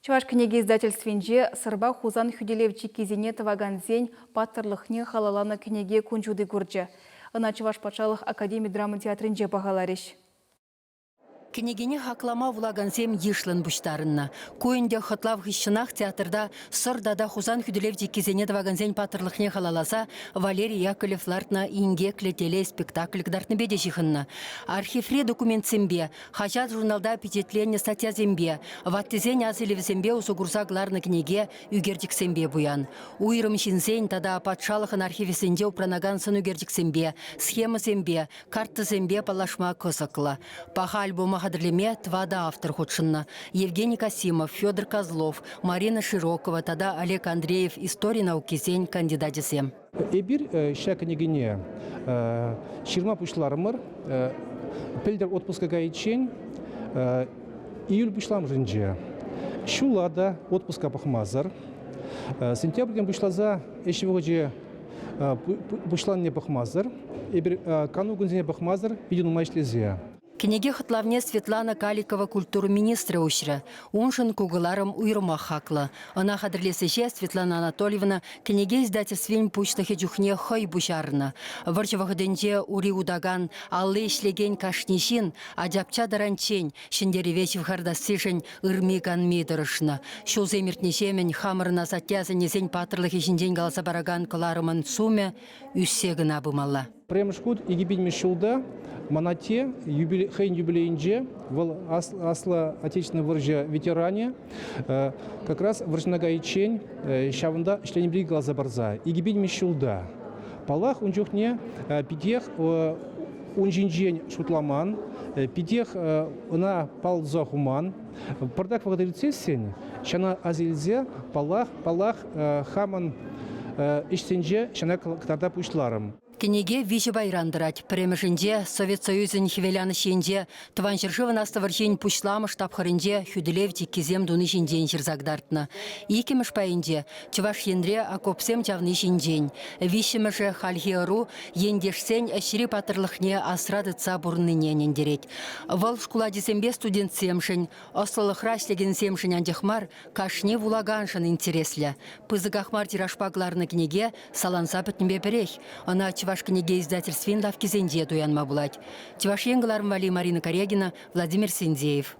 Чӑваш кӗнеке издательствинче Сӑрпа Хусан хӳтӗлев чиккисене тӑвакансен паттӑрлӑхне халалланӑ кӗнеке кун ҫути курчӗ. Ӑна Чӑваш патшалӑх академи драма театрӗнче пахаларӗҫ. Кӗнекене хаклама вулакансем йышлӑн пуҫтарӑннӑ. Ку ӗнтӗ хӑтлав хыҫҫӑнах театрта Сӑр тата Хусан хӳтӗлев чиккисене тӑвакансен паттӑрлӑхне халалласа Валерий Яковлев лартнӑ Инкеклӗ телей спектакль кӑтартнипе те ҫыхӑннӑ. Архиври документсемпе, хаҫат-журналта пичетленнӗ статьясемпе, ваттисен асилӗвӗсемпе усӑ курса кӑларнӑ кӗнеке ӳкерчӗксемпе пуян. Уйрӑм ҫынсен тата патшалӑхӑн архивӗсенче упранакан сӑнӳкерчӗксемпе, схемӑсемпе, карттӑсемпе паллашма кӑсӑклӑ. Паха альбома хатӗрлеме тӑватӑ автор хутшӑннӑ. Евгений Касимов, Федор Козлов, Марина Широкова тата Олег Андреев истори наукисен кандидачӗсем. Эпир ҫак кӗнекене ҫырма пуҫларӑмӑр. Пӗлтӗр отпуска кайиччен июль пуҫламӑшӗнче ҫулла та отпуска пӑхмасӑр сентябрьтен пуҫласа ӗҫ вӑхӑчӗ пуҫланнине пӑхмасӑр эпир кану кунсене пӑхмасӑр питӗ нумай ӗҫлесе. Кӗнеке хӑтлавне Светлана Каликова культура министрӗ уҫрӗ. Уншӑн ку кӑларӑм уйрӑмах хаклӑ. Ӑна хатӗрлес ӗҫе Светлана Анатольевна кӗнеке издательствин пуҫлӑхӗ чухне хӑй пуҫарнӑ. Вӑрҫӑ вӑхӑтӗнче ури утакан, алли ӗҫлекен кашни ҫын ачапча таранччен ҫӗнтерӗве ҫывхартассишӗн ырми-канми тӑрӑшнӑ. Ҫулсем иртнӗҫемӗн хамӑрӑн асатте-асаннесен паттӑрлӑхӗ ҫинчен каласа паракан кӑларӑмӑн сумӗ ӳссе кӑна пымалла. Пӗрремӗш хут 2000 ҫулта Манатте хӑйӗн юбилейӗнче вӑл Аслӑ Отечественнӑй вӑрҫӑ ветеранӗ как раз вӑрҫӑна кайиччен ҫавӑнта ӗҫленӗ пирки каласа парса 2000 ҫулта. Паллах, ун чухне питех ун ҫинчен шутламан, питех ӑна палласа хуман. Пӑртак вӑхӑт иртсессӗн ҫана аса илсе, паллах, паллах, хамӑн ӗҫсенче ҫана кӑтарта пуҫларӑм. Кӗнеке виҫӗ пайран тӑрать. Пӗрремӗшӗнче Совет Союзӗн хӗвеланӑҫ енче Тӑван ҫӗршывӑн Аслӑ вӑрҫин пуҫламӑш тапхӑрӗнче хӳтӗлев чиккисем туни ҫинчен ҫырса кӑтартнӑ. Иккӗмӗш пайӗнче Чӑваш Енре окопсем чавни ҫинчен. Виҫҫӗмӗшӗ хальхи ӑру ентешсен ӗҫри паттӑрлӑхне асра тытса пурӑннине ӗнентерет. Вӑл шкул ачисемпе студентсемшӗн, ӑслӑлӑхра ӗҫлекенсемшӗн анчах мар, кашни вулаканшӑн интереслӗ. Пысӑках мар тиражпа кӑларнӑ кӗнеке саланса пӗтнипе пӗрех. Ӑна Чӑваш кӗнеке издательствин лавккисенче туянма пулать. Чӑваш Ен кӑларӑм валли Марина Карягина, Владимир Синдеев.